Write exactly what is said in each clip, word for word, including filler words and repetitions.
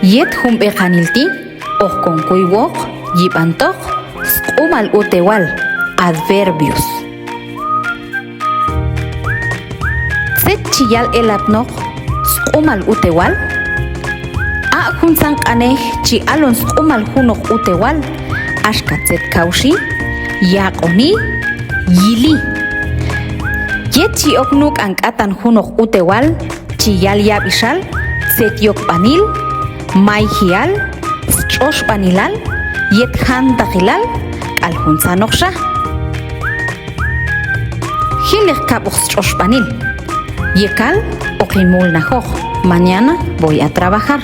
Yet jun b'eqanil ti' hoq kon kuywoq yib'antoq sq'umal utewal, adverbios. Tzet chi yal elapnoq sq'umal utewal? A' juntzan q'anej chi alon sq'umal junoq utewal, axka tzet kawxi, yaq'oni, yili. Yet chi ok nuk'an k'atan junoq utewal, chi yal yab'ixal tzet yokb'anil, mayji'al, stx'oxb'anilal, yet jantaqilal k'al juntzanoqxa. Jilej kab'oq stx'oxb'anil. Yekal hoqin mulnajoq, mañana voy a trabajar.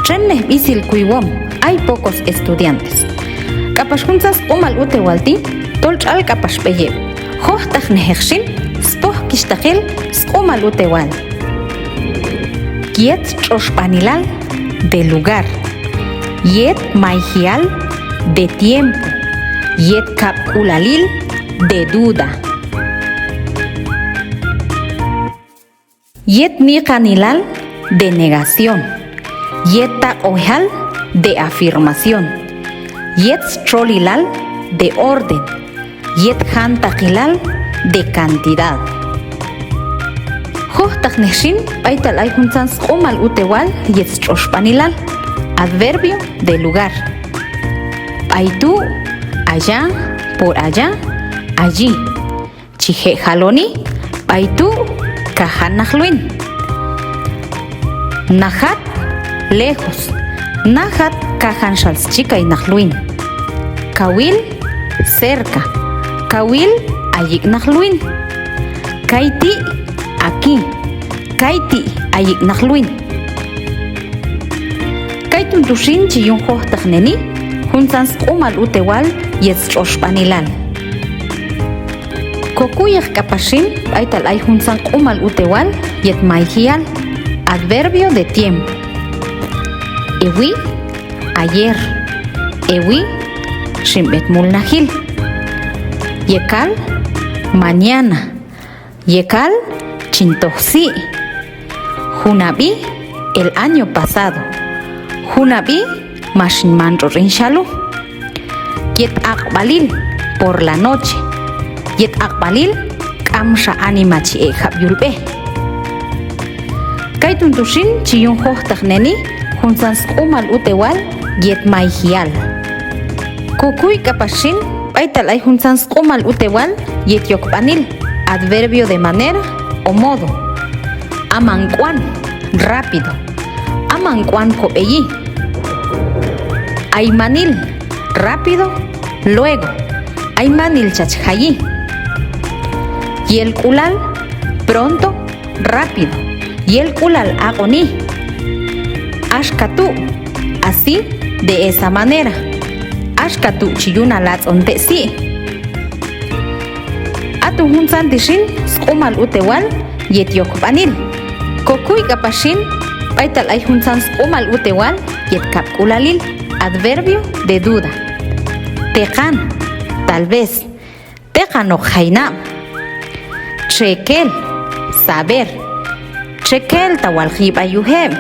Txennej b'isil kuywom, hay pocos estudiantes. K'apax juntzan sq'umal utewal ti' tol tx'al k'apax b'ey heb'. Jojtaqnej heq xin spojkixhtaqil sq'umal utewal. Yet tx'oxb'anilal, de lugar. Yet mayji'al, de tiempo. Yet kab'k'ulalil, de duda. Yet niqanilal, de negación. Yet taq'wejal, de afirmación. Yet stxolilal, de orden. Yet jantaqilal, de cantidad. Jojtaqnej xin b'aytal ay juntzan sq'umal utewal yet stx'oxb'anilal, adverbio de lugar. B'ay tu', allá, por allá, allí. Chi je' jaloni, b'ay tu' kajan naq luin. Najat, lejos. Najat kajan xal schikay naq luin. Kawil, cerca. Kawil ayik' naq luin. Kayti', aquí. Kayti' ayik' naq luin. Kayton tu' xin chi yun jojtaqneni juntzan sq'umal utewal yet stx'oxb'anilal. Kokuyeq k'apax xin b'aytal ay juntzan q'umal utewal yet mayji'al, adverbio de tiempo. Ewi, ayer. Ewi, xin b'et mulnajil. Yekal, mañana. Yekal, chin toj si'. Junab'i, el año pasado. Junab'i, max hin man tx'otx' hin xalu. Yet aq'b'alil, por la noche. Yet aq'b'alil k'amxa anima chi ek'jab' yul b'e. Kayton tu' xin chi yun jojtaqneni juntzan sq'umal utewal yet mayji'al. Kokuy k'apax xin b'aytal ay juntzan sq'umal utewal yet yokb'anil, adverbio de manera o modo. Aman k'uan, rápido. Aman k'uan kob'eyi. Aymanil, rápido, luego. Aymanil chach jayi. Yelk'ulal, pronto, rápido. Yelk'ulal aq'oni. Axka tu', así, de esa manera. Axka tu' chi yun hal hatz'on te' si'. Aton juntzan ti' xin sq'umal utewal yet yokb'anil. Kokuy k'apax xin b'aytal ay juntzan sq'umal utewal yet kab'k'ulalil, adverbio de duda. Teqan, tal vez. Teqanoq jaynab'. Txekel, saber. Txekel ta wal jib'a yuj heb'.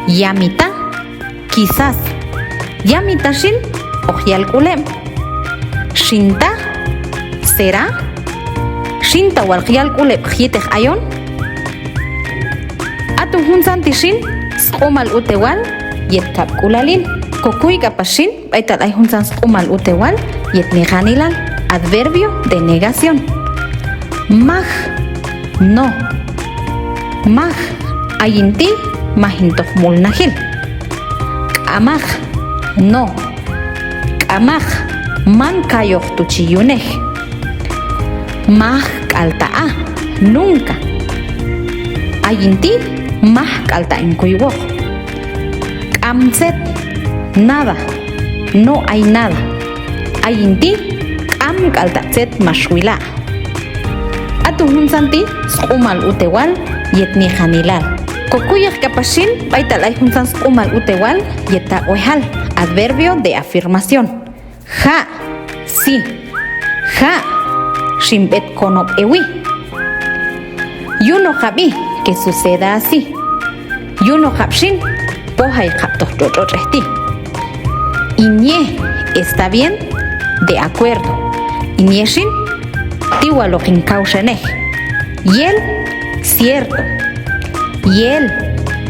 Yamita, quizás. Yamita xin hoq yal k'ul heb'. Xinta, será. Xinta wal yal k'ul heb' jiteq ayon. Aton juntzan ti' xin sq'umal utewal yet kab'k'ulalil. Kokuy k'apax xin b'aytal ay juntzan sq'umal utewal yet niqanilal, adverbio de negación. Maj, no. Maj, ayin ti' maj hin toj mulnajil. K'amaq, no. K'amaq, man kayoq tu' chi yunej. Maj k'al ta' a, nunca. Ayin ti' maj k'al ta' hin kuywoq. K'am tzet, nada. No hay nada. Ayin ti' k'am k'al ta' tzet max wila'. Aton juntzan ti' sq'umal utewal yet niqanilal. Kokuyeq k'apax xin b'aytal ay juntzan sq'umal utewal yet taq'wejal, adverbio de afirmación. Ja', sí. Ja', xin b'et konob' ewi. Yunoqab'i, que suceda así. Yunoqab' xin, pojay jab'toq tx'otx' tx'otx'ej ti'. In ye, está bien, de acuerdo. In ye xin, ti wal hoq in kawxanej. Yel, cierto. Yel,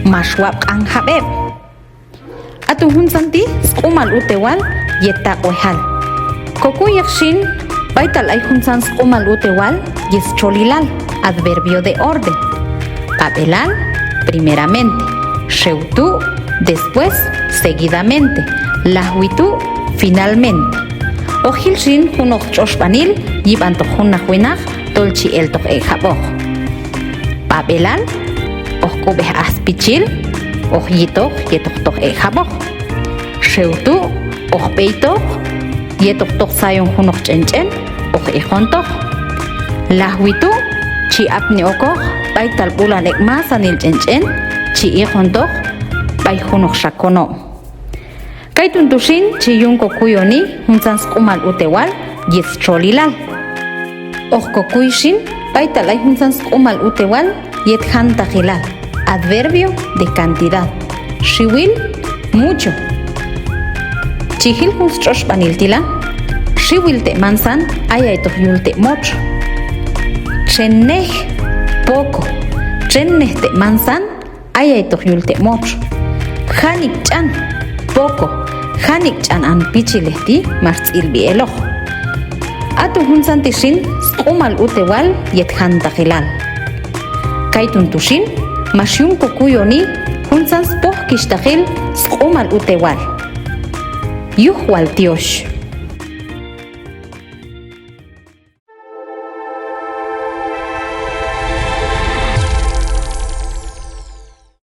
max wab' q'anjab' heb'. Aton juntzan ti' sq'umal utewal yet taq'wejal. Kokuyej xin b'aytal ay juntzan sq'umal utewal yet stxolilal, adverbio de orden. B'ab'elal, primeramente. Xew tu', después, seguidamente. Lajwi tu', finalmente. Hoq jil xin junoq tx'oxb'anil yib'antoq jun naq winaq tol chi eltoq ek'jab'oq. B'ab'elal, hoq k'ub'ej aj spichil, hoq yitoq yet hoq toq ek'jab'oq. Xew tu', hoq b'eytoq yet hoq toq sayon junoq ch'en ch'en, hoq iqontoq. Lajwi tu', chi apni okoq b'aytal b'ulan ek' masanil ch'en ch'en, chi iqontoq b'ay junoqxa konob'. Kayton tu' xin chi yun kokuyoni juntzan sq'umal utewal yet stxolilal. Hoq kokuy xin b'aytal ay juntzan sq'umal utewal yet jantaqilal, adverbio de cantidad. Xiwil, mucho. Chi jil jun stx'oxb'anil ti' la, xiwil te' mansan ayaytoq yul te' motx. Txennej, poco. Txennej te' mansan ayaytoq yul te' motx. Janik' ch'an, poco. Janik' ch'an an pichilej ti' max tz'ilb'i eloq. Aton juntzan ti' xin sq'umal utewal yet jantaqilal. Kayton tu' xin max yun kokuyoni juntzan spojkixhtaqil sq'umal utewal. Yuj wal tyoxh.